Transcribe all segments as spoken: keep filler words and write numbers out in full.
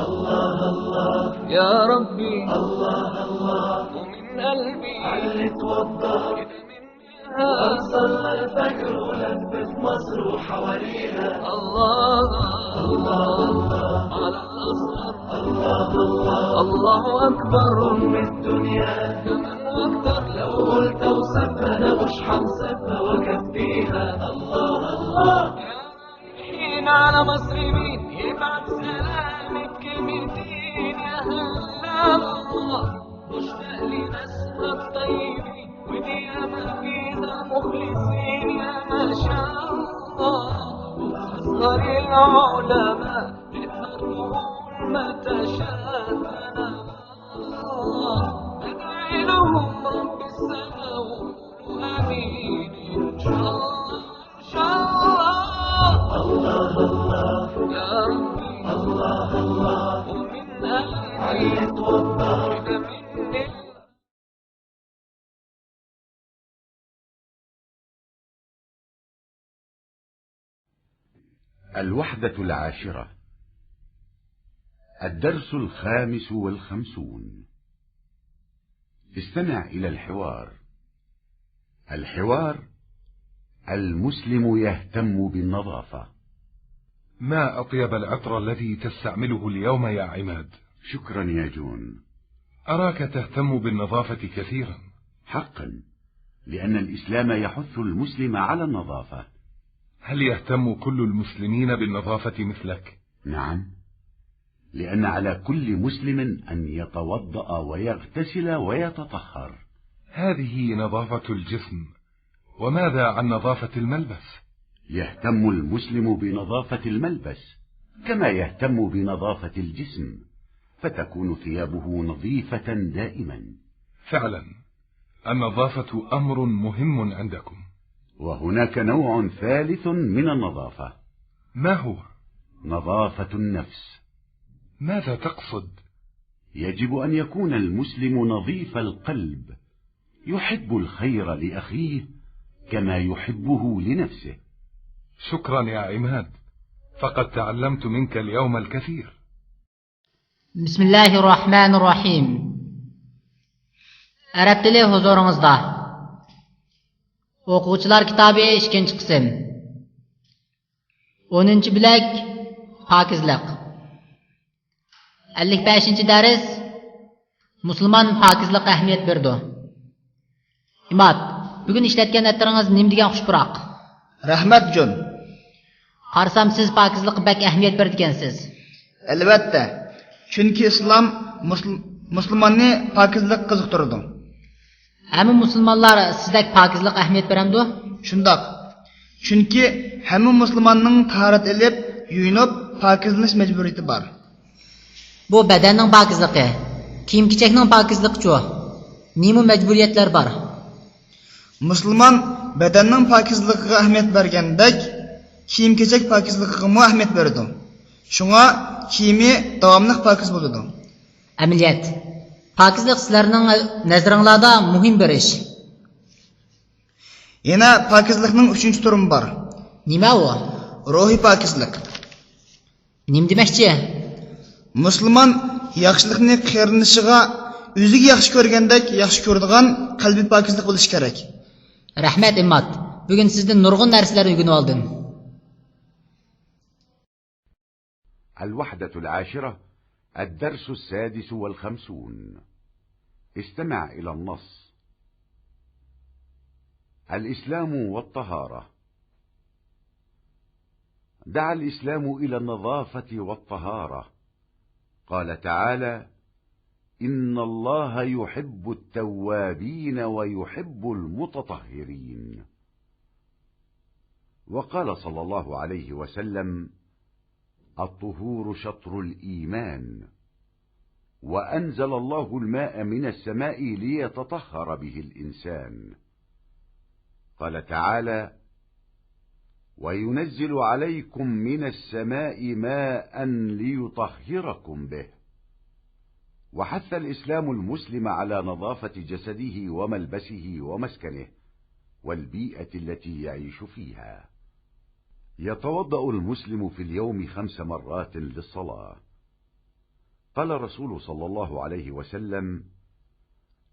الله الله يا ربي، الله الله، ومن قلبي علي توضى، كده مني هان. صلى الفجر ولف في مصر وحواليها. الله الله على الأزهر. الله الله، الله أكبر. أم الدنيا كمان أكتر، لو قلت أوصفها أنا مش هنصفها وأكفيها. الله الله. رايحين على مصر مين يبعت سلامك كلمتين يا هلا الله. مشتاق لناسها الطيبين، ودي ياما فيها مخلصين يا ما شاء الله. وأصغر العلماء تقدر تقول متى شافنا الله. ادعي لهم رب السماء وقولوا آمين إن شاء الله. الله الله يا ربي، الله الله، ومن قلبي علي توضى، كده مني. الوحدة العاشرة، الدرس الخامس والخمسون. استمع إلى الحوار. الحوار: المسلم يهتم بالنظافة. ما أطيب العطر الذي تستعمله اليوم يا عماد؟ شكرا يا جون. أراك تهتم بالنظافة كثيرا. حقا، لأن الإسلام يحث المسلم على النظافة. هل يهتم كل المسلمين بالنظافة مثلك؟ نعم، لأن على كل مسلم أن يتوضأ ويغتسل ويتطهر. هذه نظافة الجسم، وماذا عن نظافة الملبس؟ يهتم المسلم بنظافة الملبس كما يهتم بنظافة الجسم، فتكون ثيابه نظيفة دائما. فعلا، النظافة أمر مهم عندكم. وهناك نوع ثالث من النظافة. ما هو؟ نظافة النفس. ماذا تقصد؟ يجب أن يكون المسلم نظيف القلب، يحب الخير لأخيه كما يحبه لنفسه. شكرا يا عماد، فقد تعلمت منك اليوم الكثير. بسم الله الرحمن الرحيم. ئەرەب تىلى ھۇزۇرىڭىزدا. ئوقۇغۇچىلار كىتابى، ئىككىنچى قىسىم. ئونىنچى بۆلەك، پاكىزلىق. ئەللىك بەشىنچى دەرس، مۇسۇلمان پاكىزلىققا ئەھمىيەت بېرىدۇ. ئىماد، بۈگۈن ئىشلەتكەن ئەتىرىڭىز نېمە دېگەن خۇش پۇراق؟ رەھمەت، جون. قارىسام، سىز پاكىزلىققا بەك ئەھمىيەت بېرىدىكەنسىز. ئەلۋەتتە، چۈنكى ئىسلام مۇسۇل-، مۇسۇلماننى پاكىزلىققا قىزىقتۇرىدۇ. ھەممە مۇسۇلمانلار سىزدەك پاكىزلىققا ئەھمىيەت بېرەمدۇ؟ شۇنداق. چۈنكى ھەممە مۇسۇلماننىڭ تاھارەت ئېلىپ، يۇيۇنۇپ، پاكىزلىنىش مەجبۇرىيىتى بار. بۇ بەدەننىڭ پاكىزلىقى. كىيىم-كېچەكنىڭ پاكىزلىقىچۇ؟ نېمە مەجبۇرىيەتلەر بار؟ مۇسۇلمان بەدەننىڭ پاكىزلىقىغا ئەھمىيەت بەرگەندەك، كىيىم-كېچەك پاكىزلىقىغىمۇ ئەھمىيەت بېرىدۇ. شۇڭا كىيىمى داۋاملىق پاكىز بولىدۇ. ئەمەلىيەت. پاكىزلىق سىلەرنىڭ نەزىرىڭلاردا مۇھىم بىر ئىش. يەنە پاكىزلىقنىڭ ئۈچىنچى تۈرىمۇ بار. نېمە ئۇ؟ روھىي پاكىزلىق. نېمە دېمەكچى؟ مۇسۇلمان ياخشىلىقنى قېرىندىشىغا ئۆزىگە ياخشى كۆرگەندەك ياخشى كۆرىدىغان قەلبىي پاكىزلىق بولۇشى كېرەك. رەھمەت، ئىماد. بۈگۈن سىزدىن نۇرغۇن نەرسىلەرنى ئۆگىنىۋالدىم. الوحدة العاشرة، الدرس السادس والخمسون. استمع إلى النص. الإسلام والطهارة. دعا الإسلام إلى النظافة والطهارة. قال تعالى: إن الله يحب التوابين ويحب المتطهرين. وقال صلى الله عليه وسلم: الطهور شطر الإيمان. وأنزل الله الماء من السماء ليتطهر به الإنسان. قال تعالى: وينزل عليكم من السماء ماء ليطهركم به. وحث الإسلام المسلم على نظافة جسده وملبسه ومسكنه والبيئة التي يعيش فيها. يتوضأ المسلم في اليوم خمس مرات للصلاة. قال رسول صلى الله عليه وسلم: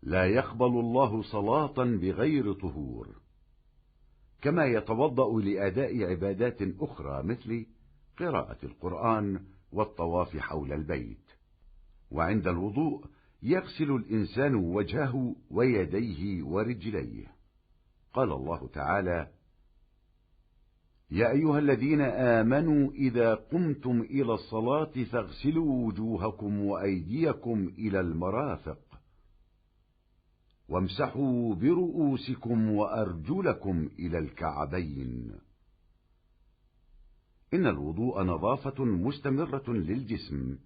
لا يقبل الله صلاة بغير طهور، كما يتوضأ لأداء عبادات أخرى مثل قراءة القرآن والطواف حول البيت، وعند الوضوء يغسل الإنسان وجهه ويديه ورجليه. قال الله تعالى: يا أيها الذين آمنوا إذا قمتم إلى الصلاة فاغسلوا وجوهكم وأيديكم إلى المرافق وامسحوا برؤوسكم وأرجلكم إلى الكعبين. إن الوضوء نظافة مستمرة للجسم،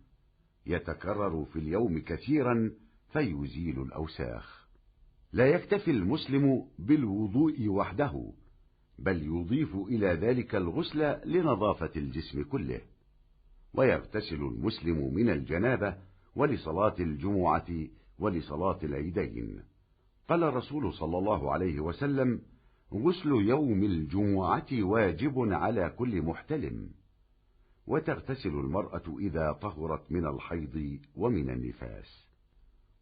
يتكرر في اليوم كثيرا فيزيل الأوساخ. لا يكتفي المسلم بالوضوء وحده، بل يضيف إلى ذلك الغسل لنظافة الجسم كله، ويغتسل المسلم من الجنابة ولصلاة الجمعة ولصلاة العيدين. قال الرسول صلى الله عليه وسلم: غسل يوم الجمعة واجب على كل محتلم، وتغتسل المرأة إذا طهرت من الحيض ومن النفاس،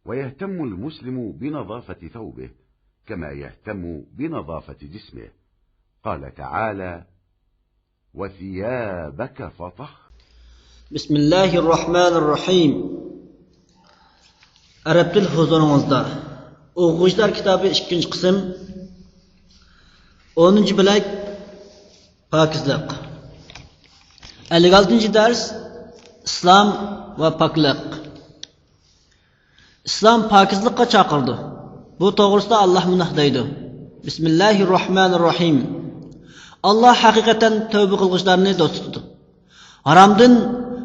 ويهتم المسلم بنظافة ثوبه كما يهتم بنظافة جسمه. قال تعالى: وثيابك فطهر. بسم الله الرحمن الرحيم. ئەرەب تىل ھۇزۇرىڭىزدا. ئوقۇغۇچىلار كىتابى، ئىككىنچى قىسىم، ئونىنچى بۆلەك، پاكىزلىق. ئەللىك ئالتىنچى دەرس، ئىسلام ۋە پاكلىق. ئىسلام پاكىزلىققا چاقىرىدۇ. بۇ توغرىسىدا ئاللاھ مۇنداق دەيدۇ: بىسمىللاھىرراھمانىرراھىم. ئاللاھ ھەقىقەتەن تەۋبە قىلغۇچىلارنى دوست تۇتىدۇ. ھارامدىن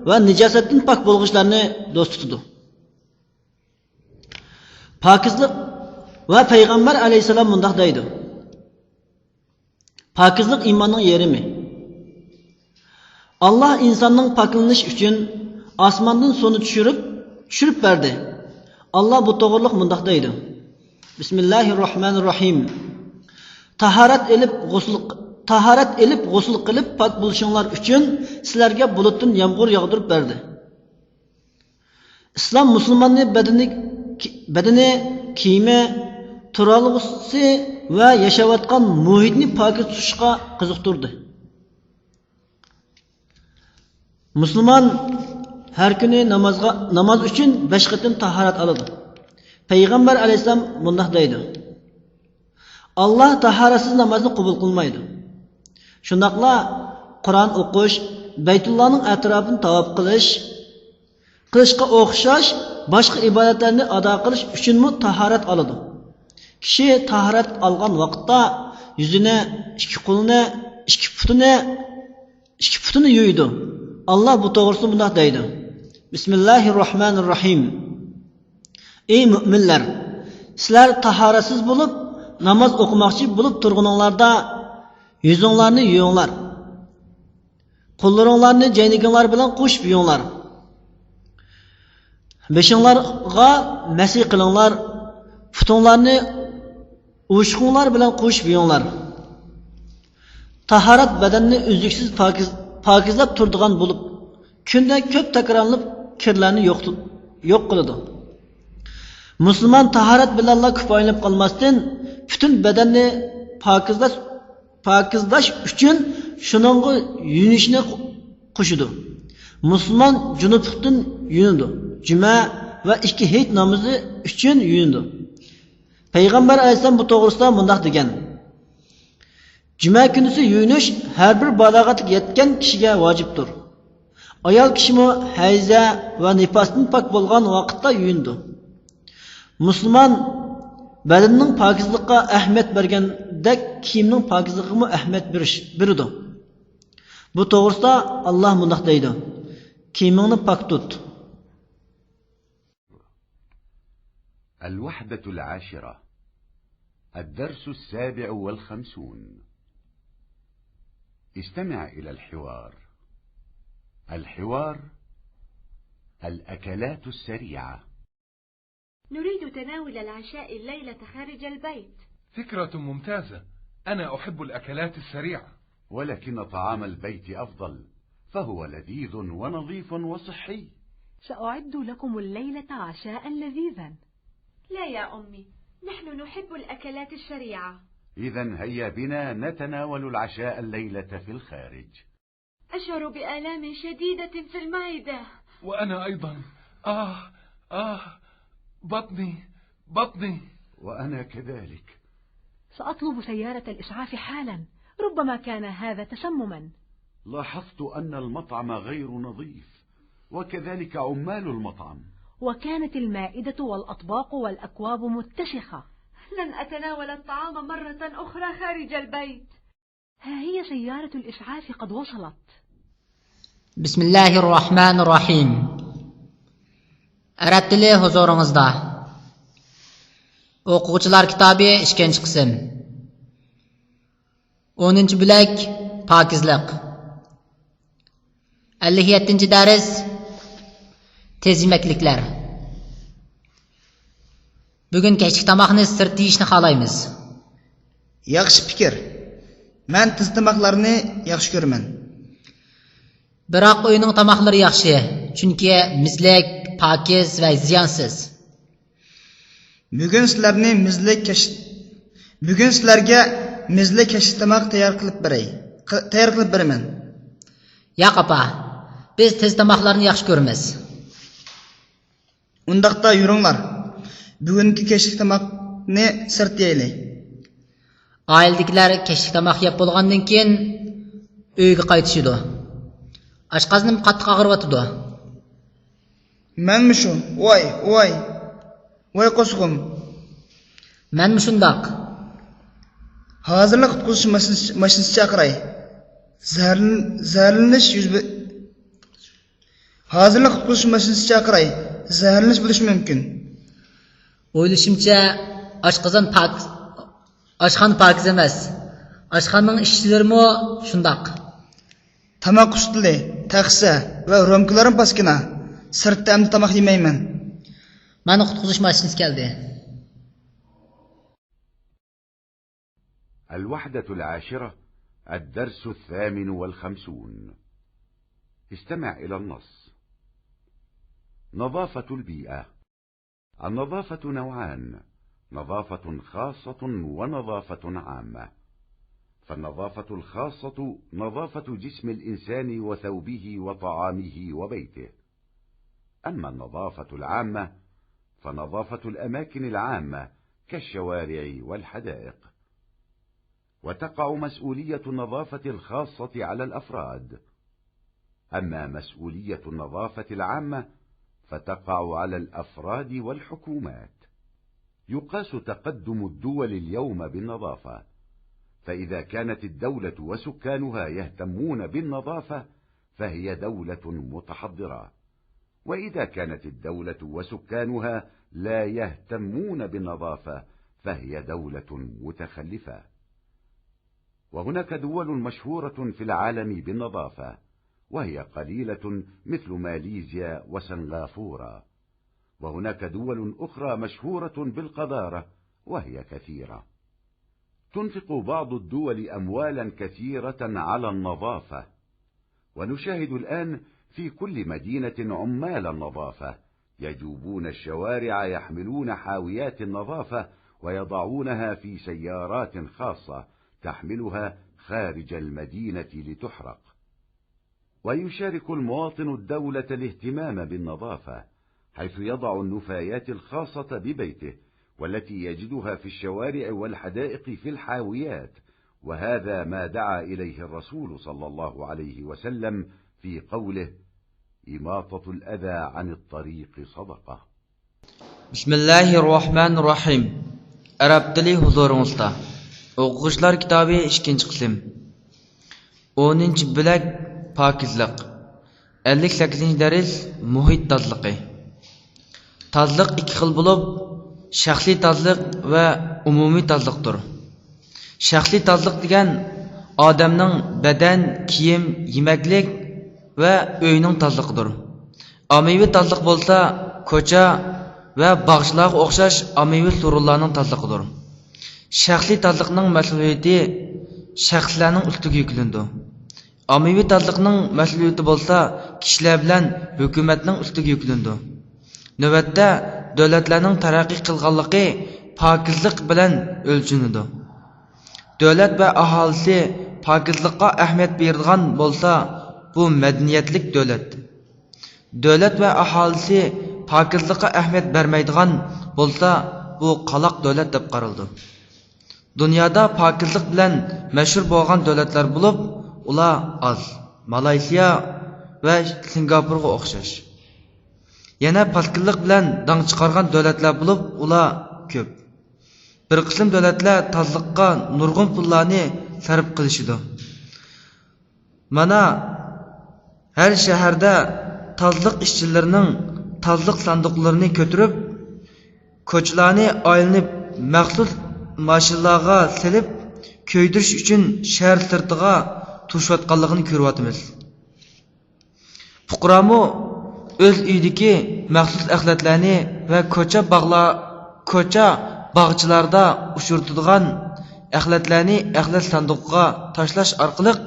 ۋە نىجاسەتتىن پاك بولغۇچىلارنى دوست تۇتىدۇ. پاكىزلىق ۋە پەيغەمبەر ئەلەيھىسسالام مۇنداق دەيدۇ: پاكىزلىق ئىماننىڭ يېرىمى. ئاللاھ ئىنساننىڭ پاكلىنىشى ئۈچۈن ئاسماندىن سۇنى چۈشۈرۈپ، چۈشۈرۈپ بەردى. ئاللاھ بۇ توغرىلىق مۇنداق دەيدۇ: بىسمىللاھىرراھمانىرراھىم. تاھارەت ئېلىپ غۇسۇل، تاھارەت ئېلىپ غۇسۇل قىلىپ پاك بولۇشۇڭلار ئۈچۈن سىلەرگە بۇلۇتتىن يامغۇر ياغدۇرۇپ بەردى. ئىسلام مۇسۇلماننى بەدىنى، بەدىنى، كىيىمى، تۇرالغۇسى ۋە ياشاۋاتقان مۇھىتنى پاكىز تۇتۇشقا قىزىقتۇردى. مۇسۇلمان ھەر كۈنى نامازغا، ناماز ئۈچۈن بەش قېتىم تاھارەت ئالىدۇ. پەيغەمبەر ئەلەيھىسسالام مۇنداق دەيدۇ: ئاللاھ تاھارەتسىز نامازنى قوبۇل قىلمايدۇ. شۇنداقلا قۇرئان ئوقۇش، بەيتۇللانىڭ ئەتراپىنى تاۋاپ قىلىش، قىلىشقا ئوخشاش باشقا ئىبادەتلەرنى ئادا قىلىش ئۈچۈنمۇ تاھارەت ئالىدۇ. كىشى تاھارەت ئالغان ۋاقىتتا يۈزىنى، ئىككى قولىنى، ئىككى پۇتىنى، ئىككى پۇتىنى يۇيىدۇ. ئاللاھ بۇ توغرىسىدا مۇنداق دەيدۇ: بىسمىللاھىرراھمانىرراھىم. ئەي مۆمىنلەر، سىلەر تاھارەتسىز بولۇپ ناماز ئوقۇماقچى بولۇپ تۇرغىنىڭلاردا يۈزۈڭلارنى يۇيۇڭلار. قوللىرىڭلارنى جەينىكىڭلار بىلەن قوشۇپ يۇيۇڭلار. بېشىڭلارغا مەسى قىلىڭلار. پۇتۇڭلارنى ئۇۋۇشقۇڭلار بىلەن قوشۇپ يۇيۇڭلار. تاھارەت بەدەننى ئۈزلۈكسىز پاكىز، پاكىزلاپ تۇرىدىغان بولۇپ، كۈندە كۆپ تەكرارلىنىپ كىرلەرنى يوق، يوق قىلىدۇ. مۇسۇلمان تاھارەت بىلەنلا كۇپايىلىنىپ قالماستىن، پۈتۈن بەدەننى پاكىزلاش، پاكىزلاش ئۈچۈن شۇنىڭغا يۇيۇنۇشنى قوشىدۇ. مۇسۇلمان جۇنۇپلۇقتىن يۇيۇنىدۇ. جۈمە ۋە ئىككى ھېيت نامىزى ئۈچۈن يۇيۇنىدۇ. پەيغەمبەر ئەلەيھىسسالام بۇ توغرىسىدا مۇنداق دېگەن: جۈمە كۈنىسى يۇيۇنۇش ھەر بىر بالاغەتكە يەتكەن كىشىگە ۋاجىپتۇر. ئايال كىشىمۇ ھەيزە ۋە نىپاستىن پاك بولغان ۋاقىتتا يۇيۇنىدۇ. مۇسۇلمان بەدىنىنىڭ پاكىزلىقىغا ئەھمىيەت بەرگەندەك كىيىمنىڭ پاكىزلىقىغىمۇ ئەھمىيەت بېرىش، بېرىدۇ. بۇ توغرىسىدا ئاللاھ مۇنداق دەيدۇ: كىيىمىڭنى پاك تۇت. الوحدة العاشرة، الدرس السابع والخمسون. استمع إلى الحوار. الحوار: الأكلات السريعة. نريد تناول العشاء الليلة خارج البيت. فكرة ممتازة، أنا أحب الأكلات السريعة. ولكن طعام البيت أفضل، فهو لذيذ ونظيف وصحي. سأعد لكم الليلة عشاء لذيذا. لا يا أمي، نحن نحب الأكلات السريعة. إذن هيا بنا نتناول العشاء الليلة في الخارج. أشعر بآلام شديدة في المعدة. وأنا أيضا. آه، آه، بطني، بطني. وأنا كذلك. سأطلب سيارة الإسعاف حالا، ربما كان هذا تسمما. لاحظت أن المطعم غير نظيف، وكذلك عمال المطعم. وكانت المائدة والأطباق والأكواب متسخة. لن أتناول الطعام مرة أخرى خارج البيت. ها هي سيارة الإسعاف قد وصلت. بسم الله الرحمن الرحيم. ئەرەب تىلى ھۇزۇرىڭىزدا. ئوقۇغۇچىلار كىتابى، ئىككىنچى قىسىم. ئونىنچى بۆلەك، پاكىزلىق. ئەللىك يەتتىنچى دەرس، تېز يېمەكلىكلەر. بۈگۈن كەچلىك تاماقنى سىرتتا يېيىشنى خالايمىز. ياخشى پىكىر. مەن تېز تاماقلارنى ياخشى كۆرىمەن. بىراق ئۆينىڭ تاماقلىرى ياخشى، چۈنكى مىزلىك، پاكىز ۋە زىيانسىز. بۈگۈن سىلەرنى مىزلىك كەچ-، بۈگۈن سىلەرگە مىزلىك كەچلىك تاماق تەييار قىلىپ بېرەي. ق-، تەييار قىلىپ بېرىمەن. ياق، ئاپا. بىز تېز تاماقلارنى ياخشى كۆرىمىز. ئۇنداقتا يۈرۈڭلار. بۈگۈنكى كەچلىك تاماقنى سىرتتا يەيلى. ئائىلىدىكىلەر كەچلىك تاماق يەپ بولغاندىن كېيىن ئۆيگە قايتىشىدۇ. ئاشقازىنىم قاتتىق ئاغرىۋاتىدۇ. مەنمۇ شۇ. ۋاي، ۋاي. ۋاي قورسىقىم. مەنمۇ شۇنداق. ھازىرلا قۇتقۇزۇش ماشىنىسى، ماشىنىسى چاقىراي. زەھەرلىن-، زەھەرلىنىش يۈز بە-، ھازىرلا قۇتقۇزۇش ماشىنىسى چاقىراي. زەھەرلىنىش بولۇشى مۇمكىن. ئويلىشىمچە، ئاشقازان پاك-، ئاشخانا پاكىز ئەمەس. ئاشخانىنىڭ ئىشچىلىرىمۇ شۇنداق. تاماق ئۈستىلى، تەخسە ۋە رومكىلارمۇ پاسكىنا. سىرتتا ئەمدى تاماق يېمەيمەن. مانا قۇتقۇزۇش ماشىنىسى كەلدى. الوحدة العاشرة، الدرس الثامن والخمسون. استمع إلى النص. نظافة البيئة. النظافة نوعان: نظافة خاصة ونظافة عامة. فالنظافة الخاصة نظافة جسم الإنسان وثوبه وطعامه وبيته. أما النظافة العامة فنظافة الأماكن العامة كالشوارع والحدائق. وتقع مسؤولية النظافة الخاصة على الأفراد، أما مسؤولية النظافة العامة فتقع على الأفراد والحكومات. يقاس تقدم الدول اليوم بالنظافة، فإذا كانت الدولة وسكانها يهتمون بالنظافة فهي دولة متحضرة، وإذا كانت الدولة وسكانها لا يهتمون بالنظافة فهي دولة متخلفة. وهناك دول مشهورة في العالم بالنظافة، وهي قليلة مثل ماليزيا وسنغافورة، وهناك دول أخرى مشهورة بالقذارة، وهي كثيرة. تنفق بعض الدول أموالا كثيرة على النظافة، ونشاهد الآن في كل مدينة عمال النظافة يجوبون الشوارع يحملون حاويات النظافة ويضعونها في سيارات خاصة تحملها خارج المدينة لتحرق. ويشارك المواطن الدولة الاهتمام بالنظافة، حيث يضع النفايات الخاصة ببيته والتي يجدها في الشوارع والحدائق في الحاويات، وهذا ما دعا إليه الرسول صلى الله عليه وسلم في قوله: إماطة الأذى عن الطريق صدقة. بسم الله الرحمن الرحيم. ئەرەب تىلى ھۇزۇرىڭىزدا. ئوقۇغۇچىلار كىتابى، ئىككىنچى قىسىم. ئونىنچى بۆلەك، پاكىزلىق. ئەللىك سەككىزىنچى دەرس، مۇھىت تازىلىقى. تازىلىق ئىككى خىل بولۇپ، شەخسىي تازىلىق ۋە ئومۇمىي تازىلىقتۇر. شەخسىي تازىلىق دېگەن ئادەمنىڭ بەدەن، كىيىم، يېمەكلىك ۋە ئۆينىڭ تازىلىقىدۇر. ئاممىۋى تازىلىق بولسا كوچا ۋە باغچىلارغا ئوخشاش ئاممىۋى سورۇنلارنىڭ تازىلىقىدۇر. شەخسىي تازىلىقنىڭ مەسئۇلىيىتى شەخسلەرنىڭ ئۈستىگە يۈكلىنىدۇ. ئاممىۋى تازىلىقنىڭ مەسئۇلىيىتى بولسا كىشىلەر بىلەن ھۆكۈمەتنىڭ ئۈستىگە يۈكلىنىدۇ. نۆۋەتتە، دۆلەتلەرنىڭ تەرەققىي قىلغانلىقى پاكىزلىق بىلەن ئۆلچىنىدۇ. دۆلەت ۋە ئاھالىسى پاكىزلىققا ئەھمىيەت بېرىدىغان بولسا، بۇ مەدەنىيەتلىك دۆلەت. دۆلەت ۋە ئاھالىسى پاكىزلىققا ئەھمىيەت بەرمەيدىغان بولسا، بۇ قالاق دۆلەت دەپ قارىلىدۇ. دۇنيادا پاكىزلىق بىلەن مەشھۇر بولغان دۆلەتلەر بولۇپ، ئۇلار ئاز، مالايسىيا ۋە سىنگاپورغا ئوخشاش. يەنە پاكىزلىق بىلەن داڭ چىقارغان دۆلەتلەر بولۇپ، ئۇلار كۆپ. بىر قىسىم دۆلەتلەر تازىلىققا نۇرغۇن پۇللارنى سەرپ قىلىشىدۇ. مانا، ھەر شەھەردە تازىلىق ئىشچىلىرىنىڭ تازىلىق ساندۇقلىرىنى كۆتۈرۈپ، كوچىلارنى ئايلىنىپ، مەخسۇس ماشىنىلارغا سېلىپ، كۆيدۈرۈش ئۈچۈن شەھەر سىرتىغا توشۇۋاتقانلىقىنى كۆرۈۋاتىمىز. پۇقرامۇ ئۆز ئۆيىدىكى مەخسۇس ئەخلەتلەرنى ۋە كوچا باغلا-، كوچا باغچىلاردا ئۇچرىتىدىغان ئەخلەتلەرنى ئەخلەت ساندۇقىغا تاشلاش ئارقىلىق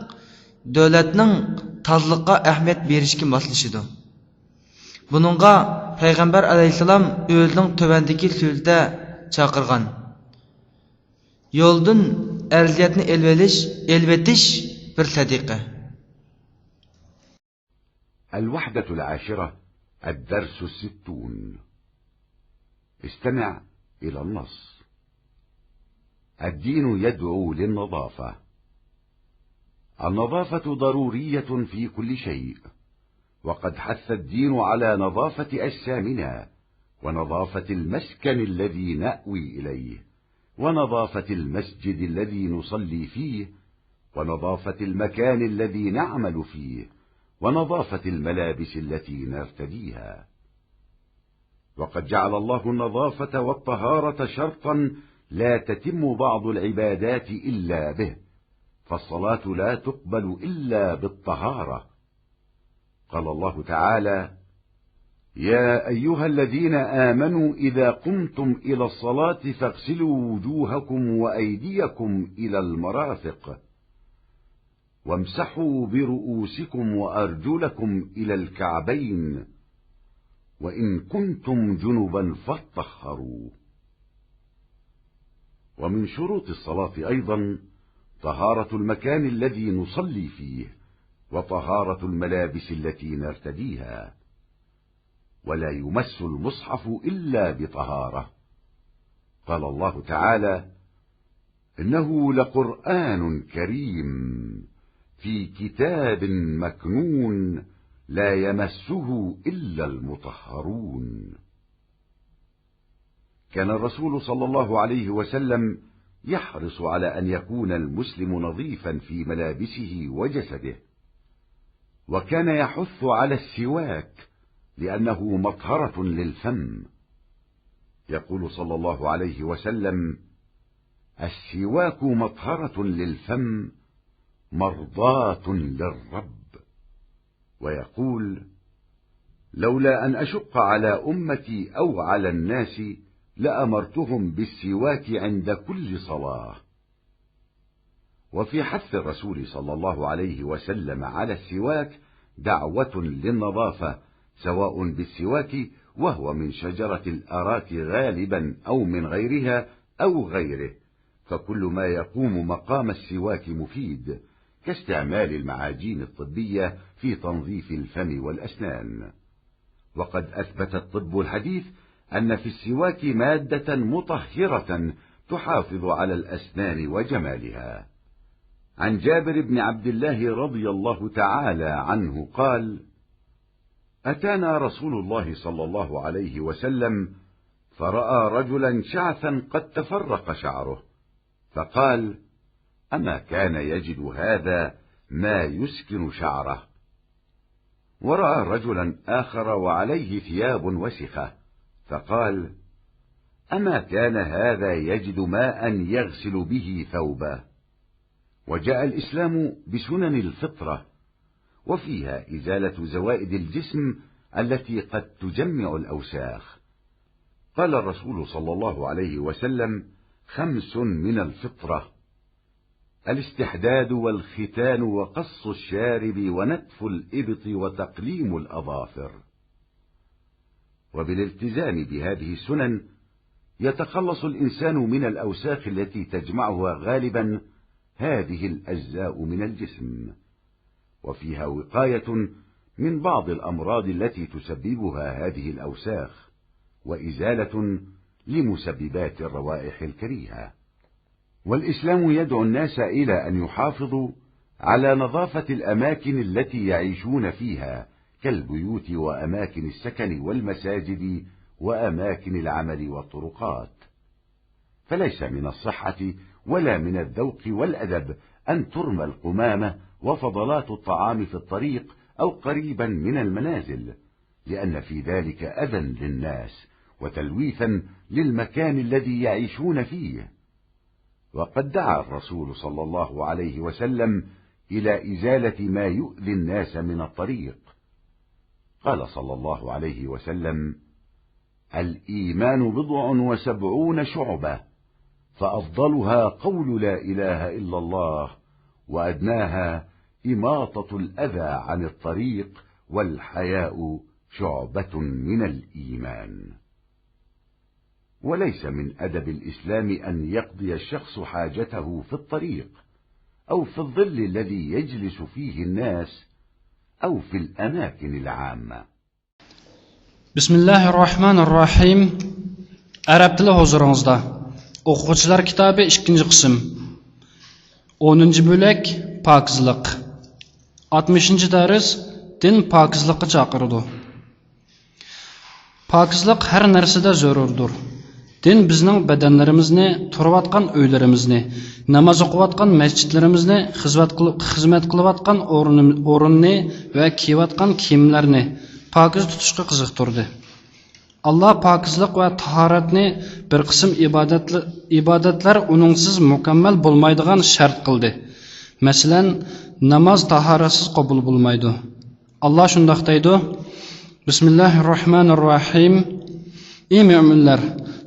دۆلەتنىڭ تازىلىققا ئەھمىيەت بېرىشكە ماسلىشىدۇ. بۇنىڭغا پەيغەمبەر ئەلەيھىسسالام ئۆزىنىڭ تۆۋەندىكى سۆزىدە چاقىرغان: يولدىن ئەزىيەتنى ئېلىۋېلىش، ئېلىۋېتىش بىر سەدىقە. الوحدة العاشرة، الدرس الستون. استمع إلى النص. الدين يدعو للنظافة. النظافة ضرورية في كل شيء، وقد حث الدين على نظافة أجسامنا، ونظافة المسكن الذي نأوي إليه، ونظافة المسجد الذي نصلي فيه، ونظافة المكان الذي نعمل فيه، ونظافة الملابس التي نرتديها. وقد جعل الله النظافة والطهارة شرطا لا تتم بعض العبادات إلا به، فالصلاة لا تقبل إلا بالطهارة. قال الله تعالى: يا أيها الذين آمنوا إذا قمتم إلى الصلاة فاغسلوا وجوهكم وأيديكم إلى المرافق، وامسحوا برؤوسكم وأرجلكم إلى الكعبين، وإن كنتم جنبا فاطهروا. ومن شروط الصلاة أيضا طهارة المكان الذي نصلي فيه، وطهارة الملابس التي نرتديها، ولا يمس المصحف إلا بطهارة. قال الله تعالى: إنه لقرآن كريم، في كتاب مكنون، لا يمسه إلا المطهرون. كان الرسول صلى الله عليه وسلم يحرص على أن يكون المسلم نظيفا في ملابسه وجسده، وكان يحث على السواك لأنه مطهرة للفم. يقول صلى الله عليه وسلم: السواك مطهرة للفم، مرضاة للرب. ويقول: لولا أن أشق على أمتي أو على الناس لأمرتهم بالسواك عند كل صلاة. وفي حث الرسول صلى الله عليه وسلم على السواك دعوة للنظافة، سواء بالسواك وهو من شجرة الأراك غالبا أو من غيرها أو غيره، فكل ما يقوم مقام السواك مفيد، كاستعمال المعاجين الطبية في تنظيف الفم والأسنان. وقد أثبت الطب الحديث أن في السواك مادة مطهرة تحافظ على الأسنان وجمالها. عن جابر بن عبد الله رضي الله تعالى عنه قال: أتانا رسول الله صلى الله عليه وسلم فرأى رجلا شعثا قد تفرق شعره، فقال: أما كان يجد هذا ما يسكن شعره؟ ورأى رجلا آخر وعليه ثياب وسخة، فقال: أما كان هذا يجد ماء يغسل به ثوبه؟ وجاء الإسلام بسنن الفطرة، وفيها إزالة زوائد الجسم التي قد تجمع الأوساخ. قال الرسول صلى الله عليه وسلم: خمس من الفطرة: الاستحداد والختان وقص الشارب ونتف الإبط وتقليم الأظافر. وبالالتزام بهذه السنن يتخلص الإنسان من الأوساخ التي تجمعها غالبا هذه الأجزاء من الجسم، وفيها وقاية من بعض الأمراض التي تسببها هذه الأوساخ، وإزالة لمسببات الروائح الكريهة. والإسلام يدعو الناس إلى أن يحافظوا على نظافة الأماكن التي يعيشون فيها، كالبيوت وأماكن السكن والمساجد وأماكن العمل والطرقات. فليس من الصحة ولا من الذوق والأدب أن ترمى القمامة وفضلات الطعام في الطريق أو قريبا من المنازل، لأن في ذلك أذى للناس وتلويثا للمكان الذي يعيشون فيه. وقد دعا الرسول صلى الله عليه وسلم إلى إزالة ما يؤذي الناس من الطريق. قال صلى الله عليه وسلم: "الإيمان بضع وسبعون شعبة، فأفضلها قول لا إله إلا الله، وأدناها إماطة الأذى عن الطريق، والحياء شعبة من الإيمان". وليس من أدب الإسلام أن يقضي الشخص حاجته في الطريق، أو في الظل الذي يجلس فيه الناس، أو في الأماكن العامة. بسم الله الرحمن الرحيم. ئەرەب تىلى ھۇزۇرىڭىزدا. ئوقۇغۇچىلار كىتابى، ئىككىنچى قىسىم. ئونىنچى بۆلەك، پاكىزلىق. ئاتمىشىنچى دەرس، دىن پاكىزلىققا چاقىرىدۇ. پاكىزلىق ھەر نەرسىدە زۆرۈردۇر. دىن بىزنىڭ بەدەنلىرىمىزنى، تۇرۇۋاتقان ئۆيلىرىمىزنى، ناماز ئوقۇۋاتقان مەسچىتلىرىمىزنى، خىزمەت قىل-، خىزمەت قىلىۋاتقان ئورنى-، ئورۇننى ۋە كىيىۋاتقان كىيىملەرنى پاكىز تۇتۇشقا قىزىقتۇردى. ئاللا پاكىزلىق ۋە تاھارەتنى بىر قىسىم ئىبادەتلە-، ئىبادەتلەر ئۇنىڭسىز مۇكەممەل بولمايدىغان شەرت قىلدى. مەسىلەن، ناماز تاھارەتسىز قوبۇل بولمايدۇ. ئاللا شۇنداق دەيدۇ: بىسمىللاھىرراھمانىرراھىم. ئى مۆمىنلەر،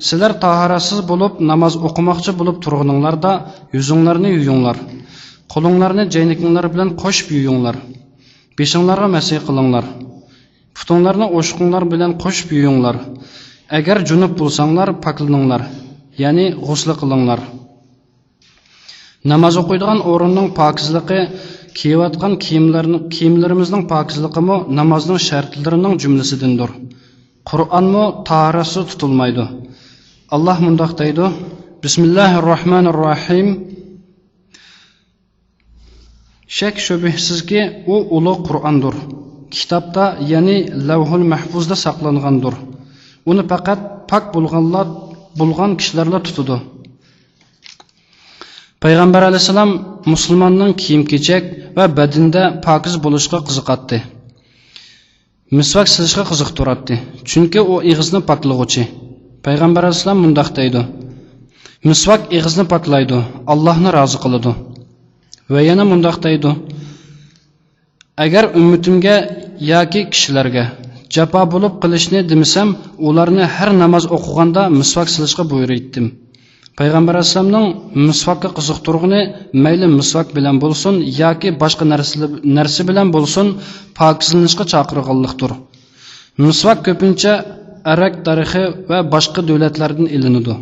سىلەر تاھارەتسىز بولۇپ ناماز ئوقۇماقچى بولۇپ تۇرغىنىڭلاردا يۈزۈڭلارنى يۇيۇڭلار. قولۇڭلارنى جەينىكىڭلار بىلەن قوشۇپ يۇيۇڭلار. بېشىڭلارغا مەسىھ قىلىڭلار. پۇتۇڭلارنى ئوشۇقۇڭلار بىلەن قوشۇپ يۇيۇڭلار. ئەگەر جۇنۇپ بولساڭلار، پاكلىنىڭلار، يەنى غۇسلى قىلىڭلار. ناماز ئوقۇيدىغان ئورۇننىڭ پاكىزلىقى، كىيىۋاتقان كىيىملەرنىڭ، كىيىملىرىمىزنىڭ پاكىزلىقىمۇ نامازنىڭ شەرتلىرىنىڭ جۈملىسىدىندۇر. قۇرئانمۇ تاھارەتسىز تۇتۇلمايدۇ. ئاللا مۇنداق دەيدۇ: بىسمىللاھىرراھمانىرراھىم. شەك-شۈبھىسىزكى، ئۇ ئۇلۇغ قۇرئاندۇر. كىتابتا، يەنى لەۋھۇل مەھپۇزدا ساقلانغاندۇر. ئۇنى پەقەت پاك بولغانلار، بولغان كىشىلەرلا تۇتىدۇ. پەيغەمبەر ئەلەيھىسسالام مۇسۇلماننىڭ كىيىم-كېچەك ۋە بەدىنىدە پاكىز بولۇشقا قىزىقاتتى. مىسۋاك سېلىشقا قىزىقتۇراتتى، چۈنكى ئۇ ئېغىزنى پاكلىغۇچى. پەيغەمبەر ئەلەيھىسسالام مۇنداق دەيدۇ: مىسۋاك ئېغىزنى پاكلايدۇ، ئاللاھنى رازى قىلىدۇ. ۋە يەنە مۇنداق دەيدۇ: ئەگەر ئۈممىتىمگە ياكى كىشىلەرگە جاپا بولۇپ قېلىشنى دېمىسەم، ئۇلارنى ھەر ناماز ئوقۇغاندا مىسۋاك سېلىشقا بۇيرۇيتتىم. پەيغەمبەر ئەلەيھىسسالامنىڭ مىسۋاكقا قىزىقتۇرغىنى، مەيلى مىسۋاك بىلەن بولسۇن ياكى باشقا نەرسىلە-، نەرسە بىلەن بولسۇن، پاكىزلىنىشقا چاقىرغانلىقتۇر. مىسۋاك كۆپىنچە ئەرەك دەرىخى ۋە باشقا دۆلەتلەردىن ئېلىنىدۇ.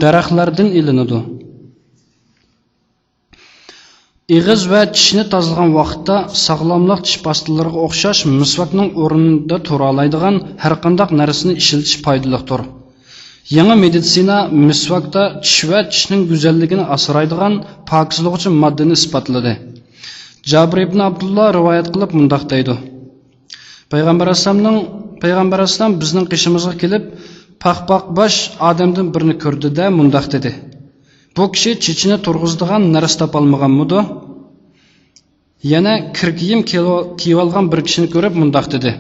دەرەخلەردىن ئېلىنىدۇ. ئېغىز ۋە چىشنى تازىلىغان ۋاقىتتا ساغلاملىق چىش پاستىلىرىغا ئوخشاش مىسۋاكنىڭ ئورنىدا تۇرالايدىغان ھەرقانداق نەرسىنى ئىشلىتىش پايدىلىقتۇر. يېڭى مېدىتسىنا مىسۋاكتا چىش ۋە چىشنىڭ گۈزەللىكىنى ئاسرايدىغان پاكىزلىغۇچى ماددىنى ئىسپاتلىدى. جابىر ئىبن ئابدۇللا رىۋايەت قىلىپ مۇنداق دەيدۇ: پەيغەمبەر ئەلەيھىسسالامنىڭ، پەيغەمبەر ئەلەيھىسسالام بىزنىڭ قېشىمىزغا كېلىپ، پاقپاق باش ئادەمدىن بىرنى كۆردى-دە، مۇنداق دېدى: بۇ كىشى چېچىنى تۇرغۇزىدىغان نەرسە تاپالمىغانمىدۇ؟ يەنە كىر كىيىم كىيىۋ-، كىيىۋالغان بىر كىشىنى كۆرۈپ مۇنداق دېدى: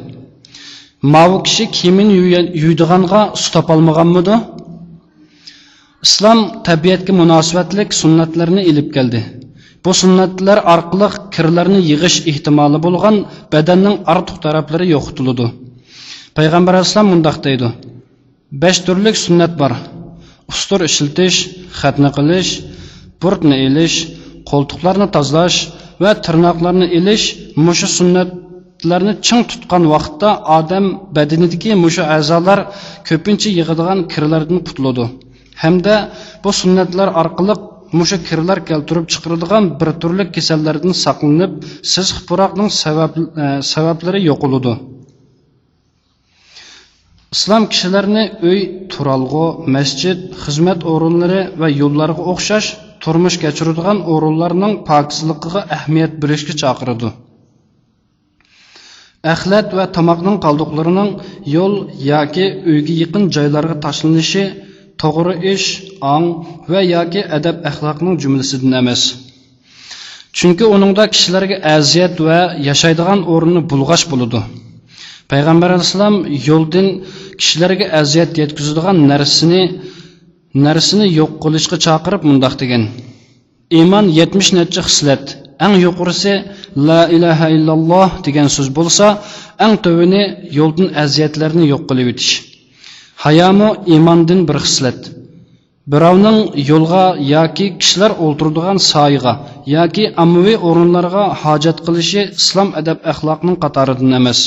ماۋۇ كىشى كىيىمىنى يۇيا-، يۇيىدىغانغا سۇ تاپالمىغانمىدۇ؟ ئىسلام تەبىئەتكە مۇناسىۋەتلىك سۈننەتلەرنى ئېلىپ كەلدى. بۇ سۈننەتلەر ئارقىلىق كىرلەرنى يىغىش ئېھتىمالى بولغان بەدەننىڭ ئارتۇق تەرەپلىرى يوقىتىلىدۇ. پەيغەمبەر ئەلەيھىسسالام مۇنداق دەيدۇ: بەش تۈرلۈك سۈننەت بار. ئۇستۇر ئىشلىتىش، خەتنە قىلىش، بۇرۇتنى ئېلىش، قولتۇقلارنى تازىلاش ۋە تىرناقلارنى ئېلىش، مۇشۇ سۈننەتلەرنى چىڭ تۇتقان ۋاقىتتا ئادەم بەدىنىدىكى مۇشۇ ئەزالار كۆپىنچە يىغىدىغان كىرلەردىن قۇتۇلىدۇ ھەمدە بۇ سۈننەتلەر ئارقىلىق مۇشۇ كىرلەر كەلتۈرۈپ چىقىرىدىغان بىر تۈرلۈك كېسەللەردىن ساقلىنىپ، سېسىق پۇراقنىڭ سەۋەب-، ئە، سەۋەبلىرى يوقىلىدۇ. ئىسلام كىشىلەرنى ئۆي، تۇرالغۇ، مەسچىت، خىزمەت ئورۇنلىرى ۋە يوللارغا ئوخشاش تۇرمۇش كەچۈرىدىغان ئورۇنلارنىڭ پاكىزلىقىغا ئەھمىيەت بېرىشكە چاقىرىدۇ. ئەخلەت ۋە تاماقنىڭ قالدۇقلىرىنىڭ يول ياكى ئۆيگە يېقىن جايلارغا تاشلىنىشى توغرا ئىش، ئاڭ ۋە ياكى ئەدەپ-ئەخلاقنىڭ جۈملىسىدىن ئەمەس. چۈنكى ئۇنىڭدا كىشىلەرگە ئەزىيەت ۋە ياشايدىغان ئورۇننى بۇلغاش بولىدۇ. پەيغەمبەر ئەلەيھىسسالام يولدىن كىشىلەرگە ئەزىيەت يەتكۈزىدىغان نەرسىنى، نەرسىنى يوق قىلىشقا چاقىرىپ مۇنداق دېگەن: ئىمان يەتمىش نەچچە خىسلەت، ئەڭ يۇقىرىسى لا ئىلاھە ئىللاللا دېگەن سۆز بولسا، ئەڭ تۆۋىنى يولدىن ئەزىيەتلەرنى يوق قىلىۋېتىش. ھايامۇ ئىماندىن بىر خىسلەت. بىراۋنىڭ يولغا ياكى كىشىلەر ئولتۇرىدىغان سايىغا ياكى ئاممىۋى ئورۇنلارغا ھاجەت قىلىشى ئىسلام ئەدەپ-ئەخلاقنىڭ قاتارىدىن ئەمەس.